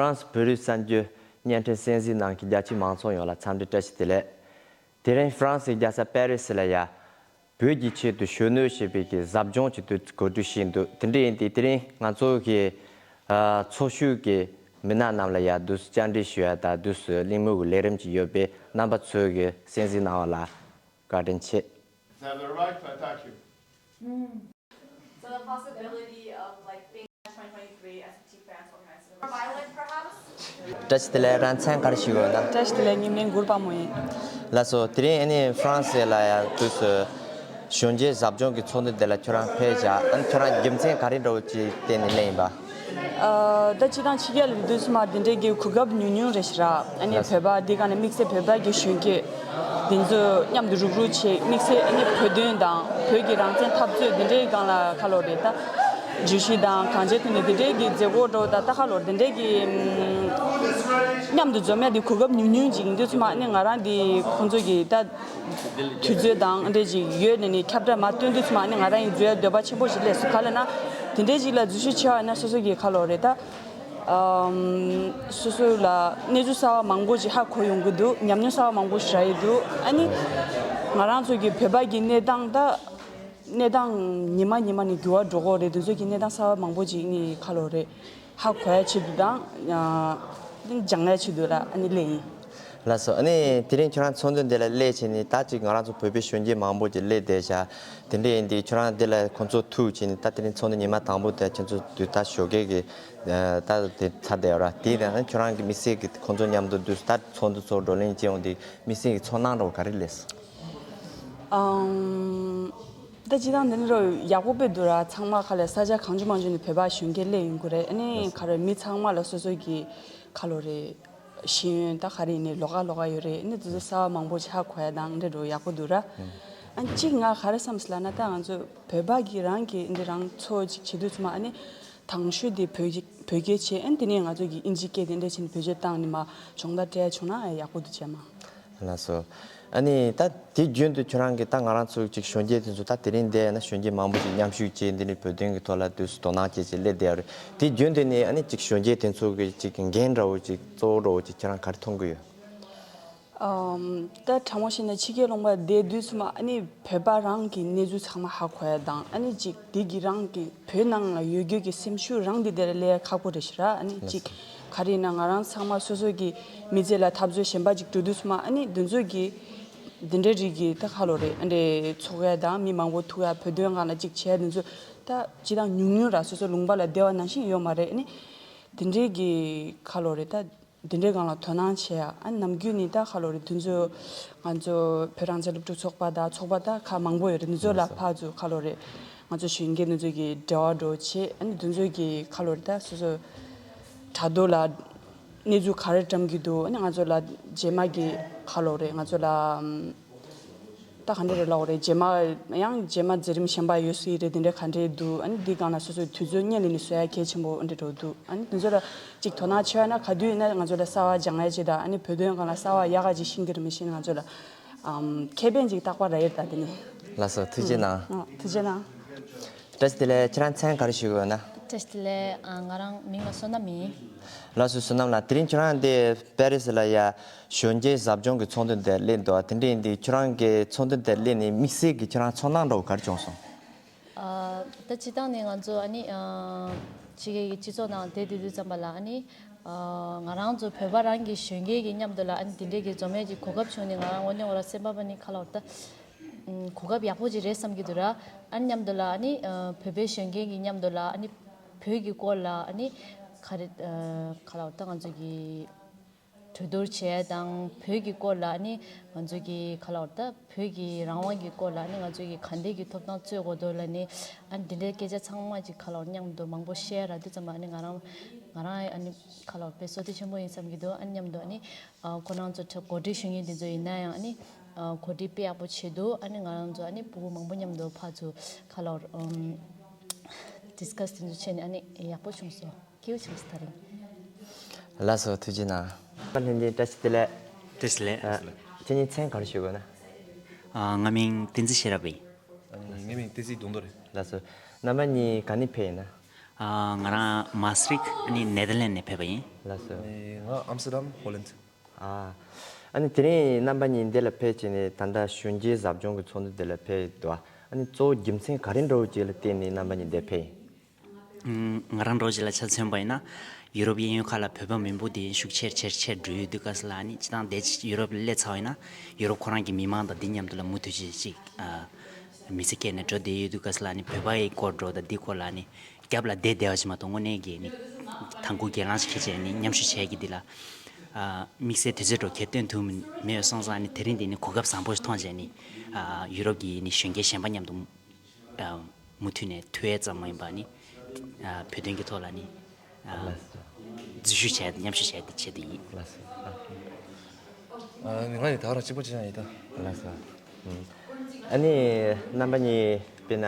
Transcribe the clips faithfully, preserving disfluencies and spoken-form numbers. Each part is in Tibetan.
ཧྥ་རན་སི་བོད་རིགས་གསར་འགྱུར་བརྙན་འཕྲིན་གསན་གཟིགས་གནང་མཁན་རྒྱ་ཆེའི་མང་ཚོགས་ཡོངས་ལ་འཚམས་འདྲི་བཀྲ་ཤིས་བདེ་ལེགས། དེ་རིང་ཧྥ་རན་སིའི་རྒྱལ་ས་པེ་རི་སི་ལ་ཡ། བོད་ཀྱི་ཆེད་དུ་གཞོན་ནུ་ཞེས་པའི་གི་ཟབ་སྦྱོང་ཅིག་ཏུ་གོ་སྒྲིག་ཞུས་འདུག་དེ་འདྲ་ཡིན་དུས་དེ་རིང་ང་ཚོ་གི་ཨ་ཚོགས་ཞུགས་ཀྱི་མི་སྣ་རྣམས་ལ་ཡ་དུས་སུ་བཅར་འདྲི་ཞུ་ཡ་དང་དུས་སུ་གླེང་མོལ་གྱི་ལས་རིམ་ཅིག་ཡོད་པས་རྣམ་པ་ཚོས་གི་གསན་གཟིགས་གནང་བ་ལ་བཀའ་དྲིན་ཆེ། Is that the right? I thought you. So the possibility of, like, being twenty twenty-three S F T France organized the violent, perhaps? བཀྲ་ཤིས་བདེ་ལེགས། རང་མཚན་ག་རེ་ཞུ་དགོས་ན། བཀྲ་ཤིས་བདེ་ལེགས། ངའི་མིང་གུར་པ་མོ་ཡིན། ལགས་སོ། དེ་རིང་ཨ་ནི་ཧྥ་རན་སི་ལ་ཡ་དུས་སུ་གཞོན་སྐྱེས་ཟབ་སྦྱོང་གི་ཚོགས་འདུ་འདི་ལ་ཁྱོད་རང་ཕེབས་བཞག་ཨ་ནི་ཁྱོད་རང་རྒྱུ་མཚན་ག་རེ་འདྲ་བོ་ཅིག་བརྟེན་ནས་སླེབས་ཡིན་པ། ཨ་ད་སྤྱིར་བཏང་ཕྱི་རྒྱལ་ལ་དུས་སུ་མ་དེ་འདྲའི་གི་གོ་སྐབས་ཉུང་ཉུང་རེད་ཤག་ཨ་ནི་ལགས་སོ། བོད་པ་འདི་ག་ནས་དམིགས་བསལ་བོད་པ་གི་གཞོན་སྐྱེས་དེ་ཚོ་མཉམ་དུ་རུབ་རུབ་བྱེད། དམིགས་བསལ་ཨ་ནི་བོད་དོན་དང་བོད་ཀྱི་རང་བཙན་འཐབ་རྩོད་དེ་འདྲའི་སྒང་ལ་ཁ་ལོ་རེད། ད་བརྗོད་གཞི་དང་གང་ཅིའི་ཐོག་ནས་དེ་འདྲའི་གི་མཛད་སྒོ་འགྲོ། ད་ད་ཁ་ལོ་དེ་འདྲའི་གི་མཉམ་དུ་འཛོམས་ཡ་དེ་གོ་སྐབས་ཉུང་ཉུང་ཅིག་ཡིན་དུས་ཚོད་མ་ཨ་ནི་ང་རང་དེ་ཁོང་ཚོ་གི་ད་དུས་ཚོད་དང་འདྲ་ཅིག་ཡོད་ནས་ནི་ཁྱབ་བསྒྲགས་མ་སྟོན་དུས་ཚོད་མ་ཨ་ནི་ང་རང་ཡི་འཛུལ་ཡ་འདོད་པ་ཆེན་པོ་ཞིག་སླེབས་སོང་། ག་ལ་ན་དེ་འདྲའི་ཅིག་ལ་འཛུལ་ཞུགས་བྱས་པ་ཡིན་ན་སོ་སོ་གི་ཁ་ལོ་རེད། ད་ཨམ་སོ་སོ་ལ་གནས་ཚུལ་གསར་བ་མང་པོ་ཅིག་ཧ་གོ་ཡོང་གི་འདུག་ཉམས་མྱོང་གསར་བ་མང་པོ་ཞིག་རག་ཡི་འདུག་ཨ་ནི་ང་རང་ཚོ་གི་བོད་པ་གི་གནས་སྟངས་ད་གནས་སྟངས་ཉི་མ་ཉི་མ་ནས་འགྱུར་བ་འགྲོ་གི་རེད། དེ་ཚོ་གི་གནས་སྟངས་གསར་བ་མང་པོ་ཅིག་ནི་ཁ་ལོ་རེད། ཧ་གོ་ཡ་ཆེད་དུ་དང་ཨ་སྦྱང་ཡ་ཆེད་དུ་ལ་ཨ་ནི་སླེབས་ཡིན། ལགས་སོ། ཨ་ནི་དེ་རིང་ཁྱོད་རང་ཚོགས་འདུ་འདི་ལ་སླེབས་བྱས་ནས་ད་ཅིག་ང་རང་ཚོ་བོད་པའི་གཞོན་སྐྱེས་མང་པོ་ཅིག་སླེབས་བསྡད་ཤག་དེ་འདྲ་ཡིན་དུས་ཁྱོད་རང་འདི་ལ་ཁོང་ཚོ་ཐུག་བྱས་ནས་ད་དེ་རིང་ཚོགས་འདུ་ཉི་མ་དང་པོ་དེ་ཁྱོད་ཚོ་དུས་ད་ཞོགས་ཀས་ཀྱི་ད་དེ་ཚར་བསྡད་ཡོད་ར། དེ་ཡིན་ན་ཁྱོད་རང་གི་དམིགས་བསལ་གྱི་ཁོང་ཚོ་མཉམ་དུ་དུས་ད་ཚོགས་འདུ་ཚོགས་བགྲོ་གླེང་བྱེད་ཡོང་དུས་དམིགས་བསལ་གྱི་ཚོར་སྣང་འདྲ་བོ་ག་རེ་སླེབས་སོང་། ཨང་། ད་སྤྱིར་བཏང་འདི་འདྲ་ཡག་པོ་དཔེ་འདུག་ར། ཚང་མ་ཁ་ལས་ས་ཆ་གང་བྱུང་མང་བྱུང་ནས་བོད་པ་གཞོན་སྐྱེས་སླེབས་ཡོང་གི་རེད། ཨ་ནི་ག་རེ་མི་ཚང་མ་ལ་སོ་སོ་གི་ཁ་ལོ་རེད། ཤེས་ཡོན་ད་ག་རེ་ཡིན་ནའི་ལོགས་ཀ་ལོགས་ཀ་ཡོད་རེད། ཨ་ནི་དེ་ཚོ་གསར་བ་མང་པོ་ཅིག་ཧ་གོ་ཡ་དང་འདྲ་འགྲོ་ཡག་པོ་འདུག་ར། ཨ་ནི་གཅིག་ང་ག་རེ་བསམ་སོང་ལབ་ན་ད་ང་ཚོ་བོད་པ་གི་རང་གི་འདི་རང་ཚོ་ཅིག་བྱེད་དུས་ཚོད་མ་ཨ་ནི་དང་ཤོས་དེ་བོད་ཀྱི་བོད་སྐད་བྱས། ཨ་ནི་དེ་ནས་ང་ཚོ་གི་ཨིན་ཇི་སྐད་དེ་འདྲ་བྱས་ནས་བེད་སྤྱོད་བཏང་ནས་མ་སྦྱོང་བརྡར་སྤྲད་བྱུང་ན་ཡག་པོ་འདུག་བྱས་མ། ལགས་སོ། ཨ་ནི་ད་དེ་རྒྱུན་དུ་ཁྱོད་རང་གིས་ད་ང་རང་ཚོ་ཅིག་གཞོན་སྐྱེས་དེ་ཚོ་ད་དེ་རིང་འདི་ཡིན་ན་གཞོན་སྐྱེས་མང་པོ་ཅིག་མཉམ་ཞུགས་བྱས་འདི་ནི་བོད་དོན་གྱི་ཐོག་ལ་དུས་སུ་དོ་སྣང་བྱས་ཅིག་སླེབས་བསྡད་ཡོད་རེད། དེ་རྒྱུན་དུ་ནི་ཨ་ནི་ཅིག་གཞོན་སྐྱེས་དེ་ཚོ་གི་ཅིག་གི་འགན་འདྲ་བོ་ཅིག་གཙོ་བོ་འདྲ་བོ་ཅིག་ཁྱོད་རང་ག་རེ་མཐོང་གི་ཡོད། ཨམ། ད་དྲང་མོ་བཤད་ན་ཕྱི་རྒྱལ་ལུང་པ་བསྡད་དུས་ཚོད་མ་ཨ་ནི་བོད་པ་རང་གི་གནས་ཚུལ་ཚང་མ་ཧ་གོ་ཡ་དང་ཨ་ནི་ཅིག་དེ་གི་རང་གི་བོད་ནང་ལ་ཡོད་རྒྱུ་གི་སེམས་ཤུགས་རང་དེ་དེར་སླེབས་ཡ་ཁག་པོ་རེད་ཤག་ར། ཨ་ནི་ཅིག་ག་རེ་ཡིན་ན་ང་རང་ཚང་མ་སོ་སོ་གི་མི་ཚེ་ལ་འཐབ་རྩོད་གཞན་པ་ཅིག་འགྲོ་དུས་ཚོད་མ་ཨ་ནི་དེ་ཚོ་གི་དེ་འདྲའི་རིགས་ཀྱི་ད་ཁ་ལོ་རེད། ཨ་འདྲའི་ཚོགས་ཡ་དང་མི་མང་པོ་ཐུག་ཡ་བོད་དོན་སྒང་ལ་ཅིག་བྱས་དེ་ཚོ་ད་སྤྱིར་བཏང་ཉུང་ཉུང་ར། སོ་སོ་ལུང་པ་ལ་བསྡད་པ་ནང་བཞིན་ཡོད་མ་རེད། ཨ་ནི་དེ་འདྲའི་གི་ཁ་ལོ་རེད། ད་འདི་འདྲའི་སྒང་ལ་དོ་སྣང་བྱེད་ཡ། ཨ་ནམ་རྒྱུན་ནི་ད་ཁ་ལོ་རེད། དེ་ཚོ་ང་ཚོ་བོད་རང་བཙན་སློབ་ཕྲུག་ཚོགས་པ་དང་ཚོགས་པ་ད་ཁག་མང་པོ་ཡོད་རེད། འདི་ཚོ་ལ་ཕར་ཚུར་ཁ་ལོ་རེད། ང་ཚོ་གཞོན་སྐྱེས་འདི་ཚོ་གི་འབྲེལ་བ་འགྲོ་བྱེད། ཨ་ནི་འདི་ཚོ་གི་ཁ་ལོ་རེད། ད་སོ་སོ་དྲ་ཐོག་ལ་གནས་ཚུལ་ག་རེ་བཀྲམ་གྱི་འདུག་ཨ་ནི་ང་ཚོ་ལ་རྗེས་མ་གི་ཁ་ལོ་རེད། ང་ཚོ་ལ་ད་ག་འདྲ་རེད་ལབ་དགོས་རེད། རྗེས་མ་ཡང་རྗེས་མ་མཛད་རིམ་གཞན་པ་ཡོད་སྲིད་རེད། དེ་འདྲ་ག་འདྲ་འདུག་ཨ་ནི་འདི་སྒང་ལ་སོ་སོའི་དུས་ཚོད་སྔོན་ལ་ནས་བཟོ་ཡ་གལ་ཆེན་པོ་འདྲ་འགྲོ་འདུག་ཨ་ནི་དེ་ཚོ་ལ་ཅིག་དོ་སྣང་བྱས་ན་ག་དུས་ཡིན་ན་ང་ཚོ་ལ་གསར་བ་སྦྱང་ཡ་ཅིག་དང་ཨ་ནི་བོད་དོན་སྒང་ལ་གསར་བ་ཡག་ག་ཅིག་ཤེས་ཀྱི་རེད། མི་ཤེས་ན་ང་ཚོ་ལ་ཨམ་ཁེ་ཕན་ཅིག་རྟག་པར་རག་ཡོད་ད་དེ་ནི། ལགས་སོ། ཐུགས་རྗེ་གནང་། ཨ་ཐུགས་རྗེ་གནང་། བཀྲ་ཤིས་བདེ་ལེགས། ཁྱེད་རང་མཚན་ག་རེ་ཞུ་དགོས་ན། བཀྲ་ཤིས་བདེ་ལེགས། ཨ་ང་རང་མིང་ལ་བསོད་ནམས་ཡིན། ལགས་སོ། བསོད་ནམས་ལགས། དེ་རིང་ཁྱོད་རང་འདི་པེ་རི་སི་ལ་ཡ་གཞོན་སྐྱེས་ཟབ་སྦྱོང་གི་ཚོགས་འདུ་འདིར་སླེབས་འདུག་དེ་འདྲ་ཡིན་དུས་ཁྱོད་རང་གི་ཚོགས་འདུ་འདིར་སླེབས་ནས་དམིགས་བསལ་གྱི་ཁྱོད་རང་ཚོར་སྣང་འདྲ་བོ་ག་རེ་བྱུང་སོང་། ཨ་ད་སྤྱིར་བཏང་ནས་ང་ཚོ་ཨ་ནི་ཨ་ཕྱི་རྒྱལ་གྱི་སྤྱི་ཚོགས་ནང་བསྡད་དུས་དུས་ཙམ་པ་ལ་ཨ་ནི་ཨ་ང་རང་ཚོ་བོད་པ་རང་གི་གཞོན་སྐྱེས་ཀྱི་མཉམ་དུ་ལ་ཨ་ནི་དེ་འདྲས་ཀྱི་འཛོམས་ཡས་ཀྱི་གོ་སྐབས་བྱུང་ནས་ང་རང་དངོས་གནས་ཁོ་རང་སེམས་པ་པ་ནི་ཁ་ལོ་ད་ཨུམ་གོ་སྐབས་ཡག་པོ་ཅིག་རེད་བསམ་གྱི་འདུག་ར། ཨ་ནི་མཉམ་དུ་ལ་ཨ་ནི་ཨ་བོད་པའི་གཞོན་སྐྱེས་ཀྱི་མཉམ་དུ་ལ་ཨ་ནི་བོད་ཀྱི་སྐོར་ལ་ཨ་ནི་ག་རེ་ཨ་ག་ལབ་ད་ང་ཚོ་གི་གྲོས་བསྡུར་བྱས་དང་བོད་ཀྱི་སྐོར་ལ་ཨ་ནི་ང་ཚོ་གི་ག་ལབ་ད་བོད་ཀྱི་རང་དབང་གི་སྐོར་ལ་ཨ་ནི་ང་ཚོ་གི་ག་འདྲས་ཀྱི་ཐོབ་ཐང་རྩོད་དགོས་འདུག་ལ་ནི་ཨ་ནི་འདི་འདྲའི་སྐད་ཆ་ཚང་མ་ཅིག་ག་ལབ་མཉམ་དུ་མང་པོ་བཤད་ར་དུས་ཙམ་པ་ཨ་ནི་ང་རང་ང་རང་ཨ་ནི་ག་ལབ་དཔེ་བསོད་བདེ་ཆེན་པོ་ཡིན་བསམ་གྱི་འདུག་ཨ་ནི་མཉམ་དུ་ཨ་ནི། ཨ་ཁོ་རང་ཚོ་གྲ་གོ་སྒྲིག་ཞུ་མཁན་དེ་ཚོ་ཡིན་ན་ཡང་ཨ་ནི་ཨ་གོ་སྒྲིག་དཔེ་ཡག་པོ་བྱས་འདུག་ཨ་ནི་ང་རང་ཚོ་ཨ་ནི་ཕྲུ་གུ་མང་པོ་མཉམ་དུ་ཕར་ཚུར་ཁ་ལོ་ཨམ་ཌིས་ཀ་སི་དེ་ཚོ་བྱས་ནས་ཨ་ནི་ཡག་པོ་བྱུང་སོང་། སྐྱིད་པོ་བྱུང་སོང་ད་རིང་། ལགས་སོ། ཐུགས་རྗེ་གནང་། པ་ལྷན་རྒྱས་བཀྲ་ཤིས་བདེ་ལེགས། བཀྲ་ཤིས་བདེ་ལེགས། ཨ་ཁྱེད་གཉིས་མཚན་ག་རེ་ཞུ་དགོས་ན། ཨ་ང་མིང་བསྟན་འཛིན་ཤེས་རབ་ཡིན། ཨ་ནི་ངའི་མིང་བསྟན་འཛིན་གདོང་དོ་རེད། ལགས་སོ། རྣམ་པ་གཉིས་ག་ནས་ཕེབས་ཡིན་ན། ཨ། ང་རང་མཱས་ཊི་རིག་ཨ་ནི་ནེ་དར་ལེན་ནས་ཕེབས་པ་ཡིན། ལགས་སོ། ཨ་ནི་ང་ཨམ་སི་ཏར་ཌམ་ཧོ་ལན། ཨ། ཨ་ནི་དེ་རིང་རྣམ་པ་གཉིས་འདི་ལ་ཕེབས་བྱས་ནས་ད་ལྟ་གཞོན་སྐྱེས་ཟབ་སྦྱོང་གི་ཚོགས་འདུ་འདི་ལ་ཕེབས་འདུག་ཨ་ནི་གཙོ་བོ་རྒྱུ་མཚན་ག་རེ་འདྲ་བོ་ཅིག་ལ་བརྟེན་ནས་རྣམ་པ་གཉིས་འདིར་ཕེབས་ཡིན། ང་རང་འདྲ་བོ་ཅིག་ལ་ཆ་མཚོན་པ་ཡིན་ན། ཡུ་རོབ་གཡས་གཡོན་ཁག་ལ་བོད་པ་མི་འབོར་དེ་ཤུགས་ཆེར་ཆེར་ཆེར་འགྲོ་ཡོད་དུས་སྐབས་སུ་ལ་ཨ་ནི་སྤྱིར་བཏང་དེ་ཡུ་རོབ་ལ་སླེབས་ཚར་བ་ཡིན་ན། ཡུ་རོབ་ཁོ་རང་གི་མི་མང་དང་འདི་མཉམ་དུ་ལ་མུ་མཐུད་ཅིག་ཅིག་ཨ། མི་ཚེ་སྐྱེལ་ནས་འགྲོ་བསྡད་ཡོད་དུས་སྐབས་སུ་ལ་ཨ་ནི་བོད་པ་ཡི་སྐོར་འདྲ་བོ་དང་འདི་སྐོར་ལ་ཨ་ནི་རྒྱབ་ལ་བསྡད་བསྡད་པ་ཞིག་མ་གཏོགས་དངོས་གནས་ཀྱི་ནི་དང་པོ་སྒེར་ལངས་ཤིག་འཁྱེར་བྱས་ནི་མཉམ་ཞུགས་བྱས་ཀྱི་འདི་ལ་ཨ། དམིགས་བསལ་དུས་ཚོད་འདྲ་བོ་གལ་སྟོན་ཐུབ་མེད་སོང་ཙང་ནི་དེ་རིང་འདི་ནི་གོ་སྐབས་བཟང་པོ་ཞིག་མཐོང་བྱས་ནི་ཨ། ཡུ་རོབ་ཀྱི་ནི་གཞོན་སྐྱེས་གཞན་པ་མཉམ་དུ་ཨ། མུ་མཐུད་ནས་ཐུག་ཡས་ཙམ་མ་ཡིན་པ་ནི་ཨ། བོད་དོན་གྱི་ཐོག་ལ་ནི་ཨ། ལགས་སོ། འཛུལ་ཞུགས་བྱས་ཏེ་མཉམ་ཞུགས་བྱས་ཏེ་ཆེད་དུ་ཡིན། ལགས་སོ། ཨ། ང་ཡི་ད་རང་གཅིག་པ་ཅི་ཡང་ཡིན་ད། ལགས་སོ། ཨ་ནི་རྣམ་པ་གཉིས་དཔེར་ན་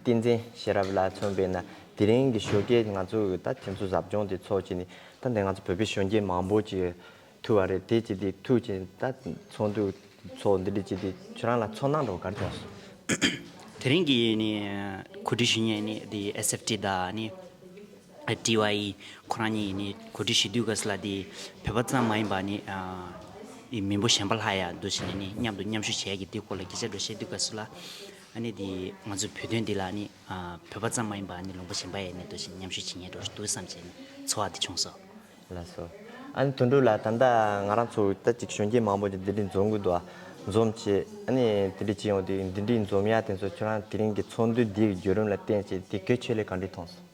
བསྟན་འཛིན་ཤེས་རབ་ལགས་མཚོན་དཔེར་ན་དེ་རིང་གི་ཞོགས་ཀས་ང་ཚོ་ད་ཁྱེད་ཚོ་ཟབ་སྦྱོང་དེ་ཚོགས་བྱས་ནས་ད་འདི་ང་ཚོ་བོད་པའི་གཞོན་སྐྱེས་མང་པོ་ཅིག་ཐུག་པ་རེད། དེ་ཅི་སྟེ་ཐུག་ཅིང་ད་ཚོགས་འདུ་ཚོགས་འདི་འདྲ་ཅི་སྟེ་ཁྱོད་རང་ལ་ཚོར་སྣང་འདྲ་བོ་ག་རེ་བྱུང་སོང་། དེ་རིང་གི་ནི་གོ་སྒྲིག་ཞུ་མཁན་ནི་དེ་ཨེས་ཨེཕ་ཊི་དང་ནི་ཊི་ཝའི་ཨི་ཁོ་རང་གཉིས་ནི་གོ་སྒྲིག་ཞུ་དུས་སྐབས་སུ་ལ་དེ་བོད་པ་ཙམ་མ་ཡིན་པ་ནི་ཨ་ཡི་མི་འབོར་གཞན་པ་ལྷག་ཡ་འདུག་བྱས་ནས་ནི་མཉམ་དུ་མཉམ་ཞུགས་བྱེད་ཡ་གི་དེ་སྐོར་ལ་སྐད་ཆ་འདྲ་བཤད་དུས་སྐབས་སུ་ལ་ཨ་ནི་དེ་ང་ཚོའི་བོད་དོན་འདི་ལ་ནི་ཨ་བོད་པ་ཙམ་མ་ཡིན་པ་ནི་ལུང་པ་གཞན་པ་ཡ་ནས་འདུག་བྱས་ནས་མཉམ་ཞུགས་བྱེད་མཁན་འདྲ་བོ་ཞིག་འདུག་བསམ་བྱས་ནས་ཚོར་བ་དེ་བྱུང་སོང་། ལགས་སོ། ཨ་ནི་དོན་གྲུབ་ལགས་ད་ལྟ་ང་རང་ཚོ་ད་ཅིག་གཞོན་སྐྱེས་མང་པོ་ཅིག་འདི་འདྲའི་འཛོམས་ཀྱི་འདུག་ཨ། འཛོམས་བྱས་ཨ་ནི་འདི་འདྲའི་ཅིག་ཡོང་དུས་འདི་འདྲའི་འཛོམས་ཡ་དེ་ཚོ་ཁྱོད་རང་དེ་རིང་གི་ཚོགས་འདུ་འདིའི་བརྒྱུད་རིམ་ལ་བརྟེན་བྱས་དེ་གལ་ཆེ་ལེ་ག་འདྲའི་མཐོང་སོང་།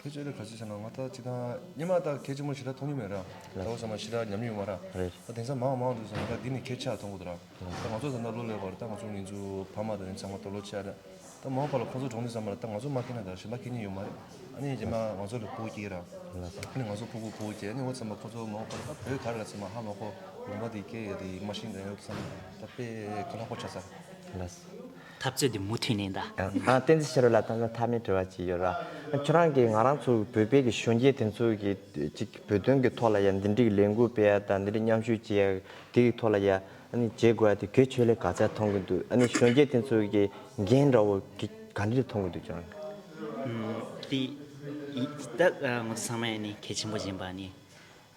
གལ་ཆེ་ལེ་ག་ཅི་ཟེར་ན་ང་ད་ཅིག་ད་སྔོན་མ་ད་གལ་ཆེན་པོ་ཞེ་དྲག་མཐོང་མྱོང་མེད་ར། ད་འོ་ཚང་མ་ཞེ་དྲག་ཉམས་མྱོང་ཡོད་མ་ར། རེད། ད་དེང་སང་མང་མང་འདུག་ཟེར་ན་ད་འདི་ནི་གལ་ཆེ་བ་མཐོང་གི་འདུག་ར། ད་ང་ཚོ་ད་ལྟ་ལོ་ལེགས་པར་ད་ང་ཚོ་ང་ཚོ་ཕ་མ་དང་ནི་ཚང་མ་ད་ལོ་ཆེ་ར། ད་མ་འོངས་པ་ལ་ཁོང་ཚོ་གྲོངས་དུས་ཙམ་པ་ལ་ད་ང་ཚོ་མ་སྐྱེས་ན་ད་གཞན་པ་སྐྱེ་ཉེན་ཡོད་མ་རེད། ཨ་ནི་རྗེས་མ་ང་ཚོ་ལ་ཕྲུ་གུ་སྐྱེས་ར། ཨ་ནི་ང་ཚོ་ཕྲུ་གུ་ཕྲུ་གུ་སྐྱེས་ཨ་ནི་འོ་ཙམ་པ་ཁོ་ཚོ་མ་འོངས་པ་ལ་ད་བོད་ག་རེ་ལ་ཚང་མ་ཧ་མ་གོ་ལུང་པ་དེ་སྐད་ཡ་དེ་མ་ཤེས་ད་ཡོད་ཙམ་ད་དཔེ་ཁ་ལག་པོ་ཆགས་ས་རེད། ལགས། འཐབ་རྩོད་དེ་མུ་མཐུད་ནས་ད། ཨ། བསྟན་འཛིན་ཤེས་རབ་ལགས་ད་ལྟ་མཐའ་མའི་དྲི་བ་ཅིག་ཡོད་ར། ཁྱོད་རང་གིས་ང་རང་ཚོ་བོད་པའི་གི་གཞོན་སྐྱེས་དེ་ཚོ་གི་ཅིག་བོད་དོན་གི་ཐོག་ལ་ཡ་འདི་འདྲའི་ལས་འགུལ་སྤེལ་ཡ་དང་འདི་འདྲའི་མཉམ་ཞུགས་བྱེད་ཡ་དེ་གི་ཐོག་ལ་ཡ་ཨ་ནི་བྱེད་དགོས་ཡ་དེ་གལ་ཆེ་ལེ་ག་ཚད་མཐོང་གི་འདུག་ཨ་ནི་གཞོན་སྐྱེས་དེ་ཚོ་གི་འགན་འདྲ་བོ་གི་ག་འདྲ་མཐོང་གི་འདུག་ཁྱོད་རང་གི། ཨུམ། དེ་ཡི་ད་ང་ཚོ་ཚང་མ་ཡ་ནི་གལ་ཆེན་པོ་ཡིན་པ་ནི།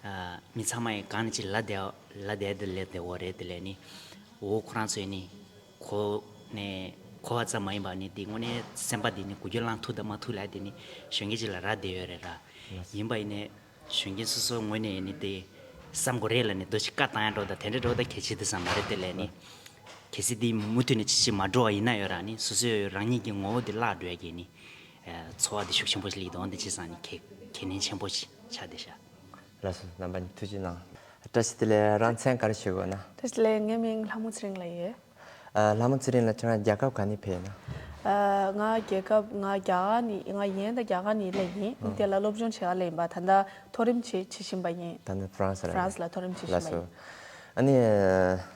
ཨ། མི་ཚང་མ་ཡི་གང་ནས་ཅིག་ལ་བསྡད་ལ་བསྡད་དེ་ལས་བསྡད་འོ་རེད་དེ་ལས་ནི། འོ་ཁོ་རང་ཚོས་ནི། གོ་ནས་གོ་བ་ཙམ་མ་ཡིན་པ་ནི་དེ་དངོས་གནས་སེམས་པ་དེ་ནི་འགུལ་སྐྱོད་བླང་ཐུབ་དང་མ་ཐུབ་ལ་དེ་ནི་གཞོན་སྐྱེས་ཅིག་ལ་རག་བསྡད་ཡོད་རེད་ར། ཡིན་པ་ཡིན་ནས་གཞོན་སྐྱེས་སོ་སོ་ངོས་ནས་ནི་དེ་བསམ་དགོས་རེད་ལ་ནི་དོ་ཅིག་བཀའ་བཏང་ཡ་འགྲོ་དང་དེ་འདྲ་འགྲོ་དང་གལ་ཆེ་དེ་ཙམ་མ་རེད་དེ་ལས་ནི། གལ་སྲིད་དེ་མུ་མཐུད་ནས་ཅི་ཅི་མ་འགྲོ་བ་ཡིན་ན་ཡོད་ར་ནི་སོ་སོའི་རང་ཉིད་ཀྱི་ངོ་བོ་དེ་བརླག་འགྲོ་ཡ་གི་ནི། ཚོར་བ་དེ་ཤུགས་ཆེན་པོ་ཞིག་སླེབས་འདུག་འོན་ཏེ་བྱས་ཙང་ནི་གལ་གལ་གནད་ཆེན་པོ་ཞིག་ཆགས་བསྡད་ཤག་ལགས་སོ། རྣམ་པ་གཉིས་ཐུགས་རྗེ་གནང་། བཀྲ་ཤིས་བདེ་ལེགས། རང་མཚན་ག་རེ་ཞུ་དགོས་ན། བཀྲ་ཤིས་བདེ་ལེགས། ངའི་མིང་ལྷ་མོ་ཚེ་རིང་ལགས་ཡིན། ཨ། ལྷ་མོ་ཚེ་རིང་ལགས་ཁྱེད་རང་རྒྱལ་ཁབ་ག་ནས་ཕེབས་ཡིན་ན། ཨ། ང་རྒྱལ་ཁབ་ང་རྒྱ་གར་ནས་ང་ཡིན་ད་རྒྱ་གར་ནས་སླེབས་ཡིན། ཨང་། དེ་ལ་སློབ་སྦྱོང་བྱེད་ག་སླེབས་ཡིན་པ་ད་ལྟ་མཐོ་རིམ་བྱེད་བྱེད་བཞིན་པ་ཡིན། ད་ནི་ཧྥ་རན་སི་ལ། ཧྥ་རན་སི་ལ་མཐོ་རིམ་བྱེད་བཞིན་པ་ཡིན། ལགས་སོ། ཨ་ནི་